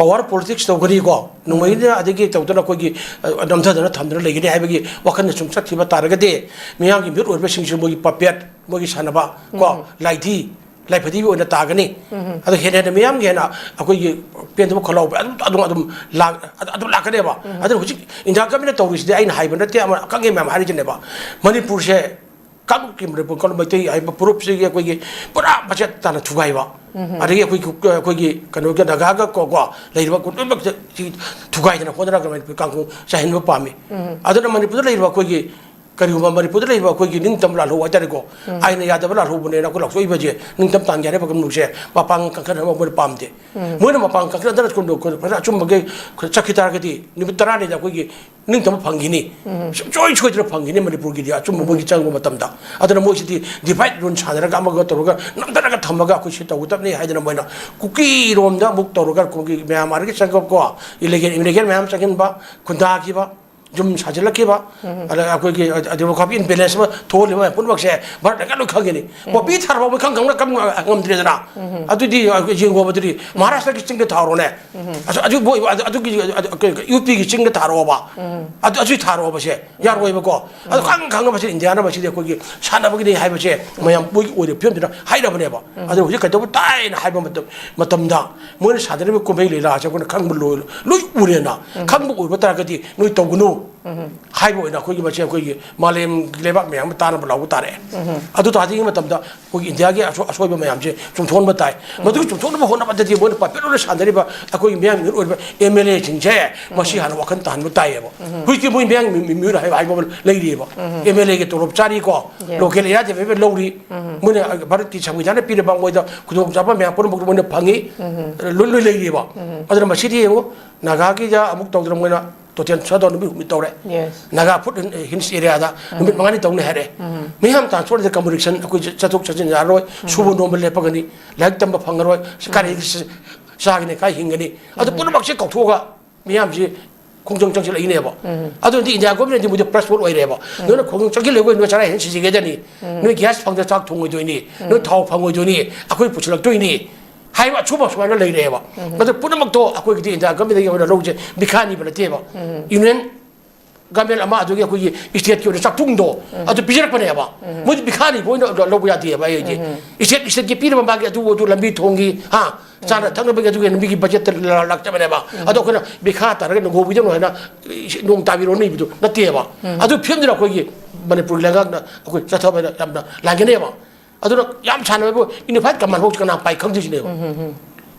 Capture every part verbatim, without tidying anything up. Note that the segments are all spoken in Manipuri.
ꯄꯋꯥꯔ ꯄꯣꯂꯤꯇꯤꯛꯁ ꯇꯧꯒꯅꯤꯀꯣ, ꯅꯣꯡꯃꯩꯅ ꯑꯗꯒꯤ ꯇꯧꯗꯅ ꯑꯩꯈꯣꯏꯒꯤ, ꯑ, ꯅꯝꯊꯗꯅ ꯊꯝꯗꯅ ꯂꯩꯒꯅꯤ ꯍꯥꯏꯕꯒꯤ ꯋꯥꯈꯜꯗ ꯁꯨꯝ ꯆꯠꯈꯤꯕ ꯇꯥꯔꯒꯗꯤ, ꯃꯤꯌꯥꯝꯒꯤ ꯃꯤꯍꯨꯠ ꯑꯣꯏꯔꯤꯕꯁꯤꯡꯁꯨ ꯃꯣꯏꯒꯤ ꯄꯄꯦꯠ, ꯃꯣꯏꯒꯤ ꯁꯥꯟꯅꯕ ꯀꯣ, ꯎꯝ꯫ ꯂꯥꯏꯙꯤ, ꯂꯥꯏꯐꯗꯤꯕꯤ ꯑꯣꯏꯅ ꯇꯥꯒꯅꯤ꯫ ꯎꯝ꯫ ꯑꯗꯣ ꯍꯦꯟꯅ ꯍꯦꯟꯅ ꯃꯤꯌꯥꯝꯒꯤ ꯍꯦꯟꯅ ꯑꯩꯈꯣꯏꯒꯤ ꯄꯦꯟꯗꯕ ꯈꯣꯜꯂꯥꯎꯕ ꯑꯗꯨꯝ, ꯑꯗꯨꯝ, ꯑꯗꯨꯝ ꯂꯥꯛ-, ꯑꯗꯨ, ꯑꯗꯨꯝ ꯂꯥꯛꯀꯅꯦꯕ꯫ ꯎꯝ꯫ ꯑꯗꯨꯅ ꯍꯧꯖꯤꯛ ꯏꯟꯗꯤꯌꯥ ꯒꯃꯦꯟꯅ ꯇꯧꯔꯤꯁꯤꯗꯤ ꯑꯩꯅ ꯍꯥꯏꯕ ꯅꯠꯇꯦ, ꯑꯃ ꯑꯈꯪꯒꯤ ꯃꯌꯥꯝ ꯍꯥꯏꯔꯤꯁꯤꯅꯦꯕ꯫ ꯃꯅꯤꯄꯨꯔꯁꯦ ꯀꯥꯡꯂꯨꯞꯀꯤ ꯃꯔꯛ ꯀꯥꯡꯂꯨꯞ ꯃꯩꯇꯩ ꯍꯥꯏꯕ ꯐꯨꯔꯨꯞꯁꯤꯒꯤ ꯑꯩꯈꯣꯏꯒꯤ ꯄꯨꯔꯥ ꯃꯆꯦꯠ ꯇꯥꯅ ꯊꯨꯒꯥꯏꯕ꯫ ꯎꯝ꯫ ꯑꯗꯒꯤ ꯑꯩꯈꯣꯏꯒꯤ, ꯑꯩꯈꯣꯏꯒꯤ ꯀꯩꯅꯣꯒꯤ ꯅꯥꯒꯥꯒ ꯀꯣ, ꯀꯣ ꯂꯩꯔꯤꯕ ꯂꯣꯏꯅꯃꯛ ꯁꯤ ꯊꯨꯒꯥꯏꯗꯅ ꯈꯣꯠꯇꯅ ꯃꯅꯤꯄꯨꯔ ꯀꯥꯡꯈꯣꯡ ꯆꯥꯏꯍꯟꯕ ꯄꯥꯝꯃꯤ꯫ ꯎꯝ꯫ ꯑꯗꯨꯅ ꯃꯅꯤꯄꯨꯔꯗ ꯂꯩꯔꯤꯕ ꯑꯩꯈꯣꯏꯒꯤ, ꯀꯔꯤꯒꯨꯝꯕ ꯃꯅꯤꯄꯨꯔꯗ ꯂꯩꯔꯤꯕ ꯑꯩꯈꯣꯏꯒꯤ ꯅꯤꯡꯇꯝꯕ ꯂꯥꯜꯍꯧꯕ ꯍꯥꯏꯇꯥꯔꯦꯀꯣ, ꯎꯝ꯫ ꯑꯥꯏꯟꯅ ꯌꯥꯗꯕ ꯂꯥꯜꯍꯧꯕꯅꯦꯅ ꯑꯩꯈꯣꯏ ꯂꯥꯎꯊꯣꯛꯏꯕꯁꯦ, ꯅꯤꯡꯇꯝ ꯇꯥꯟꯒꯦ ꯍꯥꯏꯔꯤꯕ ꯀꯥꯡꯂꯨꯞꯁꯦ ꯃꯄꯥꯡꯒꯜ ꯀꯟꯈꯠꯅꯕ ꯃꯣꯏꯅ ꯄꯥꯝꯗꯦ꯫ ꯎꯝ꯫ ꯃꯣꯏꯅ ꯃꯄꯥꯡꯒꯜ ꯀꯟꯈꯠꯅꯗꯅ ꯁ꯭ꯀꯨꯜꯗ ꯑꯩꯈꯣꯏ ꯐꯖꯅ ꯑꯆꯨꯝꯕꯒꯤ ꯑꯩꯈꯣꯏ ꯆꯠꯈꯤ ꯇꯥꯔꯒꯗꯤ ꯅꯨꯃꯤꯠ ꯇꯔꯥꯅꯤꯗ ꯑꯩꯈꯣꯏꯒꯤ ꯅꯤꯡꯇꯝꯕ ꯐꯪꯈꯤꯅꯤ꯫ ꯎꯝ꯫ ꯁꯨꯡꯁꯣꯏ ꯁꯣꯏꯗꯅ ꯐꯪꯈꯤꯅꯤ ꯃꯅꯤꯄꯨꯔꯒꯤꯗꯤ ꯑꯆꯨꯝꯕ ꯃꯣꯏꯒꯤ ꯆꯪꯕ ꯃꯇꯝꯗ꯫ ꯑꯗꯨꯅ ꯃꯣꯏꯁꯤꯗꯤ ꯗꯤꯚꯥꯏꯠ ꯔꯨꯜ ꯁꯥꯟꯅꯔꯒ ꯑꯃꯒ ꯇꯧꯔꯒ ꯅꯝꯊꯔꯒ ꯊꯝꯃꯒ ꯑꯩꯈꯣꯏ ꯁꯤ ꯇꯧꯒꯗꯕꯅꯤ ꯍꯥꯏꯗꯅ ꯃꯣꯏꯅ ꯀꯨꯀꯤꯔꯣꯝꯗ ꯑꯃꯨꯛ ꯇꯧꯔꯒ ꯑꯩꯈꯣꯏꯒꯤ ꯃꯌꯥꯝ ꯑꯥꯔꯒꯤ ꯆꯪꯉꯛꯄꯀꯣ, ꯏꯂꯤꯒꯦꯜ ꯏꯃꯤꯒ꯭ꯔꯦꯟ ꯃꯌꯥꯝ ꯆꯪꯁꯤꯟꯕ, ꯈꯨꯟꯗꯥꯈꯤꯕ, ꯌꯨꯝ ꯁꯥꯖꯤꯜꯂꯛꯈꯤꯕ, ꯎꯝ꯫ ꯑꯗ ꯑꯩꯈꯣꯏꯒꯤ ꯑꯗꯨꯒ ꯈ꯭ꯋꯥꯏ ꯏꯝꯕꯦꯂꯦꯟꯁ ꯑꯃ ꯊꯣꯛꯍꯜꯂꯤꯕ ꯃꯌꯥꯝ ꯄꯨꯝꯅꯃꯛꯁꯦ ꯚꯥꯔꯠꯅ ꯂꯣꯏ ꯈꯪꯒꯅꯤ꯫ ꯎꯝ꯫ ꯄꯣꯄꯤ ꯊꯥꯔꯐꯥꯎꯕ ꯈꯪ ꯈꯪꯅ ꯀꯝ ꯉꯝꯗ꯭ꯔꯦꯗꯅ꯫ ꯎꯝ꯫ ꯑꯗꯨꯗꯤ ꯌꯦꯡꯉꯣꯕ ꯑꯗꯨꯗꯤ ꯃꯍꯥꯔꯥꯁꯇ꯭ꯔꯒꯤ ꯆꯤꯡꯗ ꯊꯥꯔꯣꯅꯦ꯫ ꯎꯝ꯫ ꯑꯗꯨ, ꯑꯗꯨ ꯃꯣꯏ, ꯑꯗꯨ, ꯑꯗꯨꯒꯤ, ꯑꯗꯨ, ꯀꯩ, ꯌꯨ ꯄꯤꯒꯤ ꯆꯤꯡꯗ ꯊꯥꯔꯛꯑꯣꯕ꯫ ꯎꯝ꯫ ꯑꯗꯨ, ꯑꯗꯨ ꯊꯥꯔꯛꯑꯣꯕꯁꯦ ꯌꯥꯔꯣꯏꯕꯀꯣ꯫ ꯑꯗꯨ ꯎꯝ꯫ ꯈꯪ ꯈꯪꯅ ꯃꯁꯤ ꯏꯟꯗꯤꯌꯥꯅ ꯃꯁꯤꯗꯤ ꯑꯩꯈꯣꯏꯒꯤ ꯁꯥꯟꯅꯕꯒꯤꯅꯤ ꯍꯥꯏꯕꯁꯦ ꯃꯌꯥꯝ ꯃꯣꯏꯒꯤ ꯑꯣꯏꯔꯤꯕ ꯐꯤꯕꯝꯁꯤꯗ ꯍꯥꯏꯔꯕꯅꯦꯕ꯫ ꯎꯝ꯫ ꯑꯗꯨ ꯍꯧꯖꯤꯛ ꯀꯩꯗꯧꯕ ꯇꯥꯏꯅ ꯍꯥꯏꯕ ꯃꯇꯝ, ꯃꯇꯝꯗ ꯃꯣꯏꯅ ꯁꯥꯟꯅꯔꯤꯕ ꯀꯨꯝꯍꯩ ꯂꯤꯂꯥꯁꯦ ꯑꯩꯈꯣꯏꯅ ꯈꯪꯕ ꯂꯣꯏ, ꯂꯣꯏ ꯎꯔꯦꯅ꯫ ꯎꯝ꯫ ꯈꯪꯕ ꯑꯣꯏꯕ ꯇꯥꯔꯒꯗꯤ ꯅꯣꯏ ꯇꯧꯒꯅꯨ꯫ ꯎꯝ꯫ ꯍꯥꯏꯕ ꯑꯣꯏꯅ ꯑꯩꯈꯣꯏꯒꯤ ꯃꯁꯤ ꯑꯩꯈꯣꯏꯒꯤ ꯃꯥꯂꯦꯝꯒꯤ ꯂꯩꯕꯥꯛ ꯃꯌꯥꯝ ꯑꯃ ꯇꯥꯅꯕ ꯂꯥꯎꯕ ꯇꯥꯔꯛꯑꯦ꯫ ꯎꯝ꯫ ꯑꯗꯨ ꯇꯥꯗ꯭ꯔꯤꯉꯩ ꯃꯇꯝꯗ ꯑꯩꯈꯣꯏꯒꯤ ꯏꯟꯗꯤꯌꯥꯒꯤ ꯑꯁꯣ-, ꯑꯁꯣꯏꯕ ꯃꯌꯥꯝꯁꯦ ꯆꯨꯝꯊꯣꯛꯍꯟꯕ ꯇꯥꯏ꯫ ꯎꯝ꯫ ꯃꯗꯨꯒꯤ ꯆꯨꯝꯊꯣꯛꯅꯕ ꯍꯣꯠꯅꯕꯗꯗꯤ ꯃꯣꯏꯅ ꯄꯥꯏꯄꯦꯠ ꯑꯣꯏꯅ ꯁꯥꯟꯅꯔꯤꯕ ꯑꯩꯈꯣꯏꯒꯤ ꯃꯤꯌꯥꯝꯒꯤ ꯃꯤꯍꯨꯠ ꯑꯣꯏꯔꯤꯕ ꯑꯦꯝ ꯑꯦꯜ ꯑꯦꯁꯤꯡꯁꯦ ꯃꯁꯤ ꯎꯝ꯫ ꯍꯥꯟꯅ ꯋꯥꯈꯜ ꯇꯥꯍꯟꯕ ꯇꯥꯏꯌꯦꯕ꯫ ꯎꯝ꯫ ꯍꯧꯖꯤꯛꯇꯤ ꯃꯣꯏ ꯃꯤꯌꯥꯝꯒꯤ ꯃꯤ-, ꯃꯤꯍꯨꯠ ꯍꯥꯏꯕ, ꯍꯥꯏꯕ ꯑꯃ ꯂꯩꯔꯤꯑꯕ꯫ ꯎꯝ꯫ ꯑꯦꯝ ꯑꯦꯜ ꯑꯦꯒꯤ ꯇꯣꯂꯣꯞ ꯆꯥꯔꯤꯀꯣ, ꯌꯦꯁ꯫ ꯂꯣꯀꯦꯜ ꯑꯦꯔꯤꯌꯥ ꯗꯦꯕꯂꯞꯃꯦꯟ ꯂꯧꯔꯤ꯫ ꯎꯝ꯫ ꯃꯣꯏꯅ ꯚꯥꯔꯠꯀꯤ ꯁꯪꯕꯤꯙꯥꯟꯅ ꯄꯤꯔꯤꯕ ꯃꯣꯏꯗ ꯈꯨꯗꯣꯡꯆꯥꯕ ꯃꯌꯥꯝ ꯄꯨꯝꯅꯃꯛ ꯃꯣꯏꯅ ꯐꯪꯉꯤ꯫ ꯎꯝ꯫ ꯂꯣꯏ, ꯂꯣꯏ ꯂꯩꯔꯤꯑꯕ꯫ ꯎꯝ꯫ ꯑꯗꯨꯅ ꯃꯁꯤꯗꯤ ꯌꯦꯡꯉꯨ, ꯅꯥꯒꯥꯒꯤꯗ ꯑꯃꯨꯛ ꯇꯧꯗꯅ ꯃꯣꯏꯅ ꯇꯣꯇꯦꯜ ꯁꯠꯗꯥꯎꯟ ꯅꯨꯃꯤꯠ ꯍꯨꯝꯅꯤ ꯇꯧꯔꯦ꯫ ꯌꯦꯁ꯫ ꯅꯥꯒꯥ ꯐꯨꯠ ꯍꯤꯜꯁ ꯑꯦꯔꯤꯌꯥꯗ ꯅꯨꯃꯤꯠ ꯎꯝ꯫ ꯃꯉꯥꯅꯤ ꯇꯧꯅꯤ ꯍꯥꯏꯔꯦ꯫ ꯎꯝ꯫ ꯃꯤꯌꯥꯝ ꯇ꯭ꯔꯥꯟꯁꯄꯣꯔꯠꯇ ꯀꯝꯃꯨꯅꯤꯀꯦꯁꯟ ꯑꯩꯈꯣꯏ ꯆꯠꯊꯣꯛ ꯆꯠꯁꯤꯟ ꯌꯥꯔꯔꯣꯏ, ꯎꯝ꯫ ꯁꯨꯕ ꯅꯣꯝꯕ ꯂꯦꯞꯄꯒꯅꯤ, ꯂꯥꯏꯔꯤꯛ ꯇꯝꯕ ꯐꯪꯉꯔꯣꯏ, ꯎꯝ꯫ ꯀꯔꯤ ꯆꯥꯒꯅꯤ, ꯀꯥꯏ ꯍꯤꯡꯒꯅꯤ? ꯑꯗꯨ ꯎꯝ꯫ ꯄꯨꯝꯅꯃꯛꯁꯦ ꯀꯧꯊꯣꯛꯑꯒ ꯃꯤꯌꯥꯝꯁꯤ ꯈꯣꯡꯖꯪ ꯆꯪꯁꯤꯜꯂꯛꯏꯅꯦꯕ꯫ ꯎꯝ꯫ ꯑꯗꯨꯅꯗꯤ ꯏꯟꯗꯤꯌꯥ ꯒꯣꯔꯃꯦꯟꯗꯤ ꯃꯣꯏꯗꯤ ꯄ꯭ꯂꯁ ꯄꯣꯏꯟꯠ ꯑꯣꯏꯔꯦꯕ꯫ ꯎꯝ꯫ ꯅꯣꯏꯅ ꯈꯣꯡꯖꯪ ꯆꯪꯁꯤꯜꯂꯛꯑꯒ ꯅꯣꯏ ꯆꯔꯥ ꯍꯦꯟ ꯁꯤꯖꯒꯦꯗꯅꯤ, ꯎꯝ꯫ ꯅꯣꯏ ꯒ꯭ꯌꯥꯁ ꯐꯪꯗ ꯆꯥꯛ ꯊꯣꯡꯉꯣꯏꯗꯣꯏꯅꯤ, ꯎꯝ꯫ ꯅꯣꯏ ꯊꯥꯎ ꯐꯪꯉꯣꯏꯗꯣꯏꯅꯤ, ꯑꯩꯈꯣꯏ ꯄꯨꯁꯤꯜꯂꯛꯇꯣꯏꯅꯤ꯫ ꯍꯥꯏꯕ ꯑꯆꯨꯝꯕ ꯁꯨꯃꯥꯏꯅ ꯂꯩꯔꯦꯕ꯫ ꯑꯗꯨ ꯄꯨꯝꯅꯃꯛꯇꯣ ꯑꯩꯈꯣꯏꯒꯤꯗꯤ ꯏꯟꯗꯤꯌꯥ ꯒꯃꯦꯟꯗꯒꯤ ꯑꯣꯏꯅ ꯂꯧꯁꯦ ꯕꯤꯈꯥ ꯅꯤꯕ ꯅꯠꯇꯦꯕ꯫ ꯌꯨꯅꯤꯌꯟ ꯒꯃꯦꯟ ꯑꯃ ꯑꯗꯨꯒꯤ ꯑꯩꯈꯣꯏꯒꯤ ꯁ꯭ꯇꯦꯠꯀꯤ ꯑꯣꯏꯅ ꯆꯥꯛꯊꯨꯡꯗꯣ ꯑꯗꯨ ꯄꯤꯖꯔꯛꯄꯅꯦꯕ꯫ ꯃꯣꯏꯗꯤ ꯕꯤꯈꯥ ꯅꯤꯕ ꯑꯣꯏꯅ ꯂꯧꯕ ꯌꯥꯗꯦꯕ꯫ ꯑꯩꯗꯤ ꯁ꯭ꯇꯦꯠ ꯁ꯭ꯇꯦꯠꯀꯤ ꯄꯤꯔꯕ ꯃꯥꯒꯤ ꯑꯗꯨ ꯑꯗꯨ ꯂꯝꯕꯤ ꯊꯣꯡꯒꯤ, ꯍꯥ, ꯆꯥꯅ ꯊꯛꯅꯕꯒꯤ ꯑꯗꯨꯒꯤ ꯂꯝꯕꯤꯒꯤ ꯕꯖꯦꯠꯇ ꯂꯥꯛꯆꯕꯅꯦꯕ꯫ ꯑꯗꯣ ꯑꯩꯈꯣꯏꯅ ꯕꯤꯈꯥ ꯇꯥꯔꯒ ꯅꯣꯡꯒꯣꯕꯤꯗꯧꯅ ꯍꯥꯏꯅ ꯅꯣꯡ ꯇꯥꯕꯤꯔꯣ ꯅꯤꯕꯗꯨ ꯅꯠꯇꯦꯕ꯫ ꯑꯗꯨ ꯐꯤꯕꯝꯗꯨꯗ ꯑꯩꯈꯣꯏꯒꯤ ꯃꯅꯤꯄꯨꯔꯒꯤ ꯂꯩꯉꯥꯛꯅ ꯑꯩꯈꯣꯏ ꯆꯠꯊꯕꯗ ꯌꯥꯝꯅ ꯂꯥꯟꯒꯅꯦꯕ꯫ ꯑꯗꯨꯅ ꯌꯥꯝ ꯁꯥꯟꯅꯕꯕꯨ ꯌꯨꯅꯤꯐꯥꯏꯠ ꯀꯃꯥꯟ ꯐꯥꯎ ꯀꯅꯥ ꯄꯥꯏ ꯈꯪꯗ꯭ꯔꯤꯁꯤꯅꯦꯕ꯫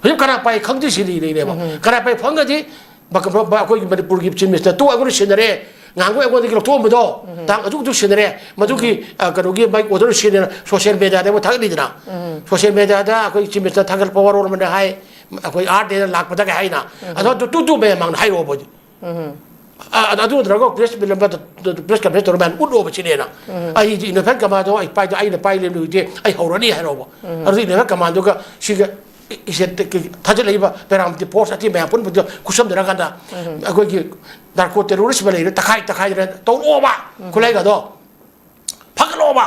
ꯍꯧꯖꯤꯛ ꯀꯅꯥ ꯄꯥꯏ ꯈꯪꯗ꯭ꯔꯤꯁꯤꯅꯦꯕ꯫ ꯀꯅꯥ ꯄꯥꯏ ꯐꯪꯒꯗꯤ ꯕ-, ꯕ-, ꯕ-, ꯑꯩꯈꯣꯏꯒꯤ ꯃꯅꯤꯄꯨꯔꯒꯤ ꯆꯤꯐ ꯃꯤꯅꯤꯁꯇꯔ ꯇꯣ ꯑꯩꯉꯣꯟꯗ ꯁꯤꯟꯅꯔꯦ, ꯉꯍꯥꯟꯈꯣꯏ ꯑꯩꯉꯣꯟꯗꯒꯤ ꯂꯧꯊꯣꯛꯑꯝꯕꯗꯣ, ꯇꯥꯡ ꯑꯗꯨꯛ ꯑꯗꯨꯛ ꯁꯤꯟꯅꯔꯦ, ꯃꯗꯨꯒꯤ, ꯑ, ꯀꯩꯅꯣꯒꯤ ꯃꯥꯒꯤ ꯑꯣꯔꯗꯔ ꯁꯤꯟꯅꯦꯅ ꯁꯣꯁꯤꯌꯦꯜ ꯃꯤꯗꯤꯌꯥꯗ ꯑꯃꯨꯛ ꯊꯥꯒꯠꯂꯤꯗꯅ꯫ ꯁꯣꯁꯤꯌꯦꯜ ꯃꯤꯗꯤꯌꯥꯗ ꯑꯩꯈꯣꯏ ꯆꯤꯐ ꯃꯤꯅꯤꯁꯇꯔ ꯊꯥꯒꯠꯄ ꯋꯥꯔꯣꯜ ꯑꯃꯅ ꯍꯥꯏ, ꯑꯩꯈꯣꯏ ꯑꯥꯔ ꯗꯦꯗ ꯂꯥꯛꯄꯗꯒꯤ ꯍꯥꯏꯅ꯫ ꯑꯗꯣ ꯇꯨ ꯇꯨ ꯃꯌꯥꯝ ꯃꯥꯡꯅ ꯍꯥꯏꯔꯛꯑꯣꯕ ꯍꯧꯖꯤꯛ꯫ ꯑ, ꯑꯗꯨ ꯅꯠꯇ꯭ꯔꯒ ꯄ꯭ꯔꯦꯁ ꯃꯤꯠ ꯑꯃ, ꯄ꯭ꯔꯦꯁ ꯀꯟꯐꯔꯦꯟꯁ ꯇꯧꯔ ꯃꯌꯥꯝ ꯎꯠꯂꯣꯕ ꯁꯤꯅꯦꯅ꯫ ꯑꯩꯗꯤ ꯏꯟꯗꯤꯐꯦꯟ ꯀꯃꯥꯟꯗꯣ ꯑꯩ ꯄꯥꯏꯗꯣ ꯑꯩꯅ ꯄꯥꯏ ꯂꯩꯕꯗꯨꯗꯤ ꯑꯩ ꯍꯧꯔꯅꯤ ꯍꯥꯏꯔꯣꯕ꯫ ꯑꯗꯨꯗꯤ ꯏꯟꯗꯤꯐꯦꯟ ꯀꯃꯥꯟꯗꯣꯒ ꯁꯤꯒ ꯏꯁꯦ ꯊꯥꯖꯤꯜꯂꯛꯏꯕ ꯄꯦꯔꯥꯃꯤꯂꯤꯇꯔꯤ ꯐꯣꯔꯁ ꯑꯇꯦꯟ ꯃꯌꯥꯝ ꯄꯨꯝꯅꯃꯛꯇ ꯈꯨꯠꯁꯝꯅꯔꯀꯥꯟꯗ ꯑꯩꯈꯣꯏꯒꯤ ꯅꯥꯔꯀꯣ ꯇꯦꯔꯣꯔꯤꯁ ꯑꯃ ꯂꯩꯔꯦ, ꯇꯛꯈꯥꯏ ꯇꯛꯈꯥꯏꯗꯅ ꯇꯧꯔꯛꯑꯣꯕ꯫ ꯈꯨꯠꯂꯥꯏꯒꯗꯣ ꯐꯒꯠꯂꯛꯑꯣꯕ꯫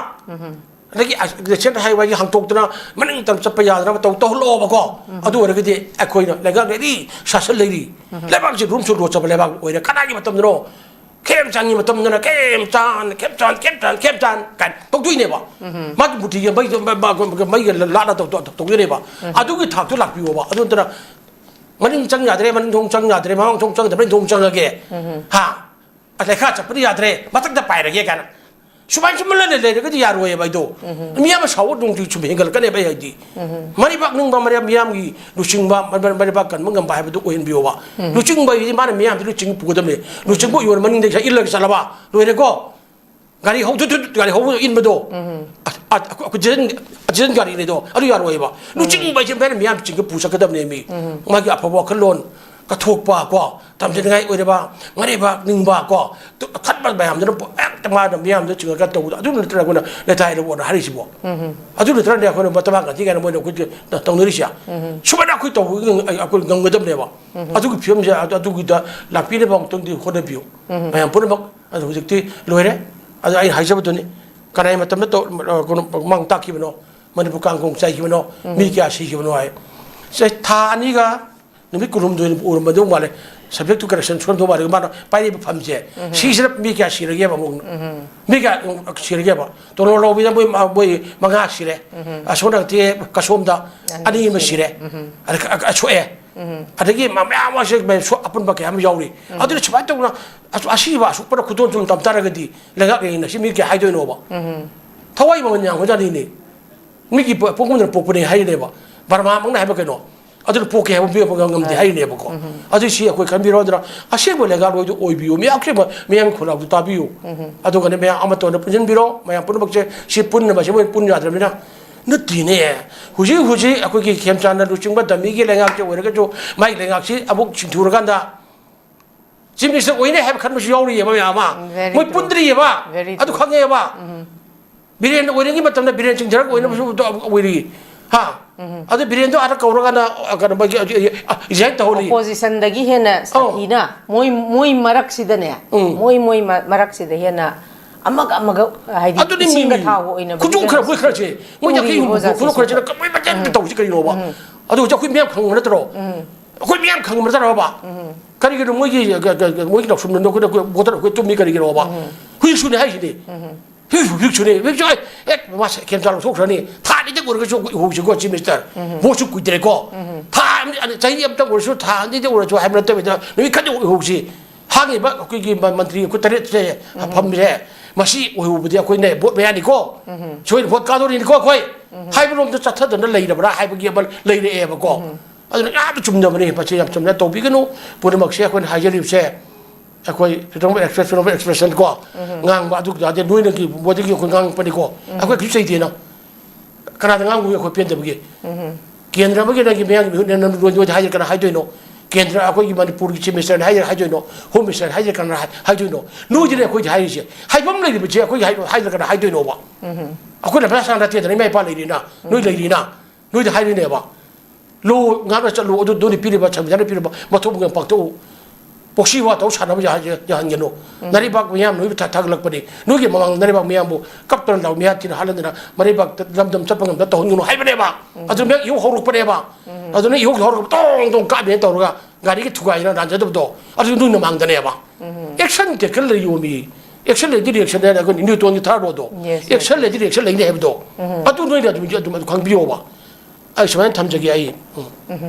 ꯑꯗꯒꯤ ꯔꯦꯁꯦꯟ ꯍꯥꯏꯋꯦꯒꯤ ꯍꯥꯡꯇꯣꯛꯇꯅ ꯃꯅꯤꯡ ꯇꯝ ꯆꯠꯄ ꯌꯥꯗꯅꯕ ꯇꯧ ꯇꯧꯍꯜꯂꯛꯑꯣꯕꯀꯣ꯫ ꯑꯗꯨ ꯑꯣꯏꯔꯒꯗꯤ ꯑꯩꯈꯣꯏꯅ ꯂꯩꯉꯥꯛ ꯂꯩꯔꯤ, ꯁꯥꯁꯟ ꯂꯩꯔꯤ꯫ ꯂꯩꯕꯥꯛꯁꯤ ꯔꯨꯝ ꯁꯨ ꯂꯣꯠꯆꯕ ꯂꯩꯕꯥꯛ ꯑꯣꯏꯔꯦ꯫ ꯀꯅꯥꯒꯤ ꯃꯇꯝꯗꯅꯣ? ꯈꯦꯝꯆꯥꯟꯒꯤ ꯃꯇꯝꯗꯅ ꯈꯦꯝꯆꯥꯟ, ꯈꯦꯝꯆꯥꯟ, ꯈꯦꯝꯆꯥꯟ, ꯈꯦꯝꯆꯥꯟ ꯀꯥꯏꯅ ꯇꯧꯗꯣꯏꯅꯦꯕ꯫ ꯃꯥꯒꯤ ꯃꯨꯔꯇꯤꯒ ꯃꯩ-, ꯃ-, ꯃ-, ꯃꯩꯒ ꯂꯥꯠꯅ ꯇꯧ-, ꯇꯧ-, ꯇꯧꯗꯣꯏꯅꯦꯕ꯫ ꯑꯗꯨꯒꯤ ꯊꯥꯛꯇꯨ ꯂꯥꯛꯄꯤꯌꯣꯕ꯫ ꯑꯗꯨ ꯅꯠꯇꯅ ꯃꯅꯤꯡ ꯆꯪ ꯌꯥꯗ꯭ꯔꯦ, ꯃꯅꯤꯡ ꯊꯣꯡ ꯆꯪ ꯌꯥꯗ꯭ꯔꯦ, ꯃꯃꯥꯡ ꯊꯣꯡ ꯆꯪꯗꯕ, ꯃꯅꯤꯡ ꯊꯣꯡ ꯆꯪꯉꯒꯦ꯫ ꯍꯥ? ꯑꯁ, ꯂꯩꯈꯥ ꯆꯠꯄꯗꯤ ꯌꯥꯗ꯭ꯔꯦ, ꯃꯊꯛꯇ ꯄꯥꯏꯔꯒꯦ ꯀꯥꯏꯅ꯫ ꯁꯨꯃꯥꯏꯅ ꯁꯨꯝ ꯂꯩ-, ꯂꯩꯔꯒꯗꯤ ꯌꯥꯔꯣꯏꯌꯦꯕ ꯑꯩꯗꯣ꯫ ꯃꯤ ꯑꯃ ꯁꯥꯎꯕ ꯅꯨꯡꯇꯤ ꯁꯨꯝ ꯍꯦꯟꯒꯠꯂꯛꯀꯅꯦꯕ ꯑꯩ ꯍꯥꯏꯗꯤ꯫ ꯃꯔꯩꯕꯥꯛ ꯅꯤꯡꯕ, ꯃꯔꯩ-, ꯃꯤꯌꯥꯝꯒꯤ ꯂꯨꯆꯤꯡꯕ, ꯃꯔꯩ-, ꯃꯔꯩꯕꯥꯛ ꯀꯟꯕ ꯉꯝꯕ ꯍꯥꯏꯕꯗꯨ ꯑꯣꯏꯍꯟꯕꯤꯌꯣꯕ꯫ ꯂꯨꯆꯤꯡꯕ ꯍꯥꯏꯗꯤ ꯃꯥꯅ ꯃꯤꯌꯥꯝꯁꯤ ꯂꯨꯆꯤꯡ ꯄꯨꯒꯗꯕꯅꯦ꯫ ꯂꯨꯆꯤꯡꯕ ꯑꯣꯏꯔ ꯃꯅꯤꯡꯗ ꯏꯜꯂꯒ ꯆꯠꯂꯕ ꯂꯣꯏꯔꯦꯀꯣ꯫ ꯒꯥꯔꯤ ꯍꯧ-, ꯊꯨꯠ-, ꯊꯨꯠ-, ꯒꯥꯔꯤ ꯍꯧꯕꯗꯣ ꯏꯟꯕꯗꯣ꯫ ꯑ-, ꯑ-, ꯑꯩꯈꯣꯏ ꯑꯦꯛꯁꯤꯗꯦꯟ, ꯑꯦꯛꯁꯤꯗꯦꯟ ꯒꯥꯔꯤꯅꯦꯗꯣ꯫ ꯑꯗꯨ ꯌꯥꯔꯣꯏꯌꯦꯕ꯫ ꯂꯨꯆꯤꯡꯕ ꯍꯥꯏꯁꯦ ꯃꯥꯅ ꯃꯤꯌꯥꯝ ꯆꯤꯡꯒ ꯄꯨ ꯆꯠꯀꯗꯕꯅꯦ ꯃꯤ꯫ ꯃꯥꯒꯤ ꯑꯐꯕ ꯋꯥꯈꯜꯂꯣꯟ, ꯀꯠꯊꯣꯛꯄ ꯀꯣ, ꯇꯝꯖꯅꯤꯡꯉꯥꯏ ꯑꯣꯏꯔꯕ, ꯃꯔꯩꯕꯥꯛ ꯅꯤꯡꯕ ꯀꯣ, ꯇꯨ-, ꯑꯈꯟꯕ ꯃꯌꯥꯝꯗꯨꯅ ꯄꯨ-, ꯍꯦꯛꯇ ꯃꯥꯅ ꯃꯤꯌꯥꯝꯗ ꯆꯤꯡꯉꯒ ꯇꯧꯕꯗꯣ꯫ ꯑꯗꯨ ꯅꯠꯇ꯭ꯔꯒꯅ ꯂꯩꯇꯥꯏ ꯂꯧꯑꯣꯅ ꯍꯥꯏꯔꯤꯁꯤꯕꯣ꯫ ꯑꯗꯨ ꯅꯠꯇ꯭ꯔꯒꯅꯦ ꯑꯩꯈꯣꯏꯅ ꯃꯇꯝ ꯀꯥꯟꯊꯤ ꯀꯥꯏꯅ ꯃꯣꯏꯅ ꯑꯩꯈꯣꯏꯗ ꯇꯧꯅꯔꯤꯁꯦ꯫ ꯁꯨꯃꯥꯏꯅ ꯑꯩꯈꯣꯏ ꯇꯧꯕ ꯉꯝ-, ꯑꯩꯈꯣꯏ ꯉꯝꯒꯗꯕꯅꯦꯕ꯫ ꯑꯗꯨꯒꯤ ꯐꯤꯕꯝꯁꯦ ꯑꯗꯨ-, ꯑꯗꯨꯒꯤꯗ ꯂꯥꯛꯄꯤꯅꯕ ꯑꯃꯨꯛꯇꯪꯗꯤ ꯍꯣꯠꯅꯕꯤꯌꯨ꯫ ꯃꯌꯥꯝ ꯄꯨꯝꯅꯃꯛ꯫ ꯑꯗꯨ ꯍꯧꯖꯤꯛꯇꯤ ꯂꯣꯏꯔꯦ꯫ ꯑꯗꯨ ꯑꯩꯅ ꯍꯥꯏꯖꯕꯗꯨꯅꯤ꯫ ꯀꯅꯥꯒꯤ ꯃꯇꯝꯗ ꯇꯧ-, ꯀꯩꯅꯣ ꯃꯥꯡ ꯇꯥꯛꯈꯤꯕꯅꯣ? ꯃꯅꯤꯄꯨꯔ ꯀꯥꯡ ꯈꯣꯡ ꯆꯥꯏꯈꯤꯕꯅꯣ? ꯃꯤ ꯀꯌꯥ ꯁꯤꯈꯤꯕꯅꯣ ꯍꯥꯏ꯫ ꯆꯍꯤ ꯊꯥ ꯑꯅꯤꯒ ꯅꯨꯃꯤꯠ ꯀꯨꯟꯍꯨꯝꯗꯣꯏ ꯎꯔꯝꯃꯗꯧ ꯃꯥꯜꯂꯦ꯫ Subject to correction ꯁꯣꯟꯗꯧ ꯃꯥꯜꯂꯦ꯫ ꯃꯥꯅ ꯄꯥꯏꯔꯤꯕ ꯐꯝꯁꯦ, ꯁꯤꯁꯤꯗ ꯃꯤ ꯀꯌꯥ ꯁꯤꯔꯒꯦꯕ ꯑꯃꯨꯛ? ꯃꯤ ꯀꯌꯥ ꯁꯤꯔꯒꯦꯕ? ꯇꯣꯂꯣꯞ ꯂꯧꯕꯤꯗ ꯃꯣꯏ, ꯃꯣꯏ ꯃꯉꯥ ꯁꯤꯔꯦ꯫ ꯑꯁꯣꯝ ꯅꯠꯇꯦ, ꯀꯁꯣꯝꯗ ꯑꯅꯤ ꯑꯅꯤ ꯑꯃ ꯁꯤꯔꯦ꯫ ꯁꯤꯔꯦ꯫ ꯑꯗ ꯀ-, ꯀ-, ꯁꯣꯛꯑꯦ꯫ ꯑꯗꯒꯤ ꯃ-, ꯃꯌꯥꯝ ꯑꯃꯁꯦ ꯃ-, ꯁꯣ-, ꯑꯄꯨꯟꯕ ꯀꯌꯥ ꯑꯃ ꯌꯥꯎꯔꯤ꯫ ꯑꯗꯨꯅ ꯁꯨꯃꯥꯏꯅ ꯇꯧꯅ ꯑꯁ-, ꯑꯁꯤꯕ ꯑꯁꯨꯛꯄꯅ ꯈꯨꯗꯣꯟ ꯁꯨꯝ ꯇꯝ ꯇꯥꯔꯒꯗꯤ ꯂꯩꯉꯥꯛ ꯂꯩꯅ ꯁꯤ ꯃꯤ ꯀꯌꯥ ꯍꯥꯏꯗꯣꯏꯅꯣꯕ? ꯊꯋꯥꯏ ꯃꯃꯜ ꯌꯥꯝꯈ꯭ꯔꯖꯥꯠꯅꯤꯅꯦ꯫ ꯃꯤꯒꯤ ꯄꯣ-, ꯄꯣꯛꯄꯗꯨꯅ ꯄꯣꯛꯄꯅꯦ ꯍꯥꯏꯔꯤꯅꯦꯕ꯫ ꯕꯔꯃꯥꯃꯛꯅ ꯍꯥꯏꯕ ꯀꯩꯅꯣ? ꯑꯗꯨꯅ ꯄꯣꯛꯀꯦ ꯍꯥꯏꯕ ꯄꯣꯛꯄ ꯉꯝꯗꯦ ꯍꯥꯏꯔꯤꯅꯦꯕꯀꯣ꯫ ꯑꯗꯨ ꯁꯤ ꯑꯩꯈꯣꯏ ꯈꯟꯕꯤꯔꯣ, ꯑꯗꯨꯅ ꯑꯁꯦꯡꯕ ꯂꯩꯉꯥꯛꯂꯣꯏꯗꯣ ꯑꯣꯏꯕꯤꯌꯨ꯫ ꯃꯤꯌꯥꯝ ꯑꯁꯦꯡꯕ ꯃꯤꯌꯥꯝ ꯈꯨꯜꯂꯥꯎꯗꯨ ꯇꯥꯕꯤꯌꯨ꯫ ꯑꯗꯨꯒꯅꯦ ꯃꯌꯥꯝ ꯑꯃꯠꯇ ꯑꯣꯏꯅ ꯄꯨꯟꯁꯤꯟꯕꯤꯔꯣ꯫ ꯃꯌꯥꯝ ꯄꯨꯝꯅꯃꯛꯁꯦ ꯁꯤ ꯄꯨꯟꯅ ꯃꯁꯤ ꯃꯣꯏ ꯄꯨꯟ ꯌꯥꯗ꯭ꯔꯕꯅꯤꯅ꯫ ꯅꯠꯇ꯭ꯔꯤꯅꯦ꯫ ꯍꯧꯖꯤꯛ ꯍꯧꯖꯤꯛ ꯑꯩꯈꯣꯏꯒꯤ ꯈꯦꯝꯆꯥꯟꯅ ꯂꯨꯆꯤꯡꯕ ꯗꯃꯤꯒꯤ ꯂꯩꯉꯥꯛꯁꯦ ꯑꯣꯏꯔꯒꯁꯨ ꯃꯥꯒꯤ ꯂꯩꯉꯥꯛꯁꯤ ꯑꯃꯨꯛ ꯁꯤꯟꯊꯨꯔꯀꯥꯟꯗ Chief Minister ꯑꯣꯏꯅꯤ ꯍꯥꯏꯕ ꯈꯟꯕꯁꯨ ꯌꯥꯎꯔꯤꯑꯕ ꯃꯌꯥꯝ ꯑꯃ꯫ Very ꯃꯣꯏ true. ꯄꯨꯟꯗ꯭ꯔꯤꯑꯕ꯫ Very ꯑꯗꯨ true. ꯈꯪꯉꯦꯕ꯫ ꯕꯤꯔꯦꯟ ꯑꯣꯏꯔꯤꯉꯩ ꯃꯇꯝꯗ ꯕꯤꯔꯦꯟ ꯆꯤꯡꯊꯔꯛ ꯑꯣꯏꯅꯕꯁꯨ ꯑꯣꯏꯔꯤ꯫ ꯍꯥ? ꯑꯗꯨ ꯕꯤꯔꯦꯟꯗꯣ ꯑꯥꯗ ꯀꯧꯔꯒꯅ, ꯑ, ꯀꯩꯅꯣ, ꯃꯣꯏꯒꯤ, ꯑ, ꯑ, resign ꯇꯧꯍꯜꯂꯤ꯫ Oppositionꯗꯒꯤ ꯍꯦꯟꯅ ꯑꯧ꯫ ꯁꯥꯊꯤꯅ ꯃꯣꯏ, ꯃꯣꯏ ꯃꯔꯛꯁꯤꯗꯅꯦ, ꯎꯝ꯫ ꯃꯣꯏ, ꯃꯣꯏ ꯃ-, ꯃꯔꯛꯁꯤꯗ ꯍꯦꯟꯅ ꯑꯃꯒ ꯑꯃꯒ ꯍꯥꯏꯗꯤ ꯑꯗꯨꯅꯤ ꯏꯁꯤꯡꯒ ꯃꯤꯅꯤ꯫ ꯊꯥꯎꯒ ꯑꯣꯏꯅꯕꯒꯤ ꯈꯨꯗꯣꯡ ꯈꯔ ꯃꯣꯏ ꯈꯔꯁꯦ, ꯃꯣꯏ ꯌꯥꯡꯈꯩ ꯎꯔꯤꯕ ꯍꯨꯝꯐꯨ ꯈꯨꯗꯣꯡ ꯈꯔꯁꯤꯅ ꯑꯣꯖꯥꯁꯤꯡꯁꯦ꯫ ꯀꯃꯥꯏ ꯃꯇꯦꯡ ꯎꯝ꯫ ꯇꯧꯁꯤ ꯀꯔꯤꯅꯣꯕ? ꯎꯝ꯫ ꯑꯗꯨ ꯍꯧꯖꯤꯛ ꯑꯩꯈꯣꯏ ꯃꯌꯥꯝ ꯈꯪꯕ ꯅꯠꯇ꯭ꯔꯣ? ꯎꯝ꯫ ꯑꯩꯈꯣꯏ ꯃꯌꯥꯝ ꯈꯪꯕ ꯅꯠꯇ꯭ꯔꯕ? ꯎꯝ꯫ ꯀꯔꯤꯒꯤꯅꯣ ꯃꯣꯏꯒꯤ, ꯒ-, ꯒ-, ꯒ-, ꯃꯣꯏꯒꯤ ꯅꯥꯎꯁꯨꯝꯅꯗꯣ ꯑꯩꯈꯣꯏꯅ, ꯑꯩꯈꯣꯏ ꯕꯣꯇꯔ ꯑꯩꯈꯣꯏ ꯇꯨꯝꯃꯤ ꯀꯔꯤꯒꯤꯅꯣꯕ? ꯎꯝ꯫ ꯍꯧꯖꯤꯛꯁꯨꯅꯦ ꯍꯥꯏꯁꯤꯅꯤ꯫ ꯎꯝ꯫ ꯍꯧꯖꯤꯛ, ꯍꯧꯖꯤꯛꯁꯨꯅꯦ꯫ ꯍꯧꯖꯤꯛꯁꯨ ꯑꯩ, ꯑꯦ, ꯃꯥ ꯁꯦ-, ꯀꯦꯟꯁꯔ ꯂꯧꯊꯣꯛꯈ꯭ꯔꯅꯤ꯫ ꯊꯥ ꯑꯅꯤꯗ ꯑꯣꯏꯔꯒꯁꯨ ꯑꯩꯈꯣꯏ ꯎꯍꯧꯁꯤꯀꯣ, Chief Minister꯫ ꯎꯝ꯫ ꯚꯣꯠꯁꯨ ꯀꯨꯏꯗ꯭ꯔꯦꯀꯣ꯫ ꯎꯝ꯫ ꯊꯥ ꯑꯃꯗꯤ, ꯑꯗ ꯆꯍꯤ ꯑꯃꯇꯪ ꯑꯣꯏꯔꯁꯨ, ꯊꯥ ꯑꯅꯤꯗ ꯑꯣꯏꯔꯁꯨ ꯍꯥꯏꯕ ꯅꯠꯇꯕꯤꯗ ꯅꯨꯃꯤꯠ ꯈꯔꯗꯤ ꯑꯣꯏꯍꯧꯁꯤ꯫ ꯍꯥꯡꯉꯤꯕ ꯑꯩꯈꯣꯏꯒꯤ ꯃ-, ꯃꯟꯇ꯭ꯔꯤ ꯑꯩꯈꯣꯏ ꯇꯔꯦꯠꯁꯦ ꯎꯝ꯫ ꯐꯝꯃꯤꯁꯦ, ꯃꯁꯤ ꯑꯣꯏꯍꯧꯕꯗꯤ ꯑꯩꯈꯣꯏꯅꯦ ꯚꯣꯠ ꯃꯌꯥꯅꯤꯀꯣ꯫ ꯎꯝ꯫ ꯁꯣꯏꯗꯅ ꯚꯣꯠ ꯀꯥꯗꯣꯔꯤꯅꯤꯀꯣ ꯑꯩꯈꯣꯏ꯫ ꯎꯝ꯫ ꯍꯥꯏꯕꯔꯣꯝꯗ ꯆꯠꯊꯗꯅ ꯂꯩꯔꯕ꯭ꯔꯥ ꯍꯥꯏꯕꯒꯤ ꯑꯃ ꯂꯩꯔꯛꯑꯦꯕꯀꯣ꯫ ꯎꯝ꯫ ꯑꯗꯨꯅ ꯌꯥꯝꯅ ꯆꯨꯝꯗꯕꯅꯤ, ꯃꯁꯤ ꯌꯥꯝ ꯆꯨꯝꯅ ꯇꯧꯕꯤꯒꯅꯨ꯫ ꯄꯨꯝꯅꯃꯛꯁꯦ ꯑꯩꯈꯣꯏꯅ ꯍꯥꯏꯖꯔꯤꯕꯁꯦ, ꯑꯩꯈꯣꯏ freedom of expression, freedom of expression ꯀꯣ, ꯎꯝ꯫ ꯉꯥꯡꯕ ꯑꯗꯨ ꯌꯥꯗꯦ, ꯅꯣꯏꯅꯒꯤ ꯃꯣꯏꯗꯒꯤ ꯑꯩꯈꯣꯏ ꯉꯥꯡꯉꯛꯄꯅꯤꯀꯣ꯫ ꯎꯝ꯫ ꯑꯩꯈꯣꯏ ꯀꯩꯁꯨ ꯆꯩꯗꯦꯅ꯫ ꯀꯅꯥꯗ ꯉꯥꯡꯕꯒꯤ ꯑꯩꯈꯣꯏ ꯄꯦꯟꯗꯕꯒꯤ? ꯎꯝ꯫ ꯀꯦꯟꯗ꯭ꯔ ꯑꯃꯒꯤ ꯅꯪꯒꯤ ꯃꯌꯥꯡꯒꯤ ꯃꯤꯍꯨꯠꯅꯦ, ꯅꯪ ꯅꯣꯏ, ꯅꯣꯏꯗ ꯍꯥꯏꯗ꯭ꯔ ꯀꯅꯥ ꯍꯥꯏꯗꯣꯏꯅꯣ? ꯀꯦꯟꯗ꯭ꯔ ꯑꯩꯈꯣꯏꯒꯤ ꯃꯅꯤꯄꯨꯔꯒꯤ Chief Ministerꯅ ꯍꯥꯏꯗ꯭ꯔ ꯍꯥꯏꯗꯣꯏꯅꯣ? Home Ministerꯅ ꯍꯥꯏꯗ꯭ꯔ ꯀꯅꯥ ꯍꯥꯏ-, ꯍꯥꯏꯗꯣꯏꯅꯣ? ꯅꯣꯏꯗꯅꯦ ꯑꯩꯈꯣꯏꯗ ꯍꯥꯏꯔꯤꯁꯦ꯫ ꯍꯥꯏꯐꯝ ꯂꯩꯔꯤꯕꯁꯦ ꯑꯩꯈꯣꯏꯒꯤ ꯍꯥꯏ-, ꯍꯥꯏꯗ꯭ꯔ ꯀꯅꯥ ꯍꯥꯏꯗꯣꯏꯅꯣꯕ? ꯎꯝ꯫ ꯑꯩꯈꯣꯏꯅ ꯄꯩꯁꯥ ꯁꯥ ꯅꯠꯇꯦꯗꯅ, ꯏꯃꯥ ꯏꯄꯥ ꯂꯩꯔꯤꯅ, ꯅꯣꯏ ꯎꯝ꯫ ꯂꯩꯔꯤꯅ, ꯅꯣꯏꯗ ꯍꯥꯏꯔꯤꯅꯦꯕ꯫ ꯂꯣ ꯉꯥꯛꯅ ꯆꯠꯂꯨ, ꯑꯗꯨ ꯅꯣꯏꯅ ꯄꯤꯔꯤꯕ ꯁꯪꯕꯤꯙꯥꯟꯅ ꯄꯤꯔꯤꯕ ꯃꯊꯧ ꯃꯉꯝ ꯄꯥꯡꯊꯣꯛꯎ꯫ ꯄꯣꯛꯁꯤ ꯋꯥ ꯇꯧ ꯁꯥꯟꯅꯕ ꯌꯥꯍꯟ- ꯌꯥꯍꯟꯒꯅꯨ꯫ ꯅꯔꯩꯕꯥꯛ ꯃꯤꯌꯥꯝ ꯅꯣꯏꯕꯨ ꯊꯥ- ꯊꯥꯒꯠꯂꯛꯄꯅꯤ꯫ ꯅꯣꯏꯒꯤ ꯃꯃꯥꯡꯗ ꯅꯔꯩꯕꯥꯛ ꯃꯤꯌꯥꯝꯕꯨ ꯀꯞꯇꯅ ꯂꯥꯎ ꯃꯤꯌꯥ ꯊꯤꯅ ꯍꯥꯠꯍꯟꯗꯅ ꯃꯔꯩꯕꯥꯛꯇ ꯂꯝꯗꯝ ꯆꯠꯄ ꯉꯝꯗ ꯇꯧꯍꯟꯒꯅꯨ ꯍꯥꯏꯕꯅꯦꯕ꯫ ꯑꯗꯨ ꯃꯌꯥꯝ ꯏꯍꯧ ꯍꯧꯔꯛꯄꯅꯦꯕ꯫ ꯑꯗꯨꯅ ꯏꯍꯧ ꯍꯧꯔꯛꯄ ꯇꯣꯡ ꯇꯣꯡ ꯀꯥꯞꯃꯦꯅ ꯇꯧꯔꯒ ꯒꯥꯔꯤꯒꯤ ꯊꯨꯒꯥꯏꯗꯅ ꯂꯥꯟꯖꯗꯕꯗꯣ ꯑꯗꯨ ꯅꯣꯏ ꯃꯃꯥꯡꯗꯅꯦꯕ꯫ Action taken ꯂꯩꯌꯣꯃꯤ꯫ ꯑꯦꯛꯁꯟ ꯂꯩꯗꯤ ꯔꯤꯑꯦꯛꯁꯟ ꯍꯥꯏꯅ ꯑꯩꯈꯣꯏ ꯅ꯭ꯌꯨꯇꯣꯟꯒꯤ ꯊꯥꯔꯗꯣ꯫ Yes, yes, ꯑꯦꯛꯁꯟ ꯂꯩꯗꯤ ꯔꯤꯑꯦꯛꯁꯟ ꯂꯩꯅꯤ ꯍꯥꯏꯕꯗꯣ꯫ ꯑꯗꯨ ꯅꯣꯏꯅ ꯑꯗꯨꯝ ꯑꯗꯨꯝ ꯑꯗꯨ ꯈꯪꯕꯤꯌꯣꯕ꯫ ꯑꯩ ꯁꯨꯃꯥꯏꯅ ꯊꯝꯖꯒꯦ ꯑꯩ꯫ ꯎꯝ꯫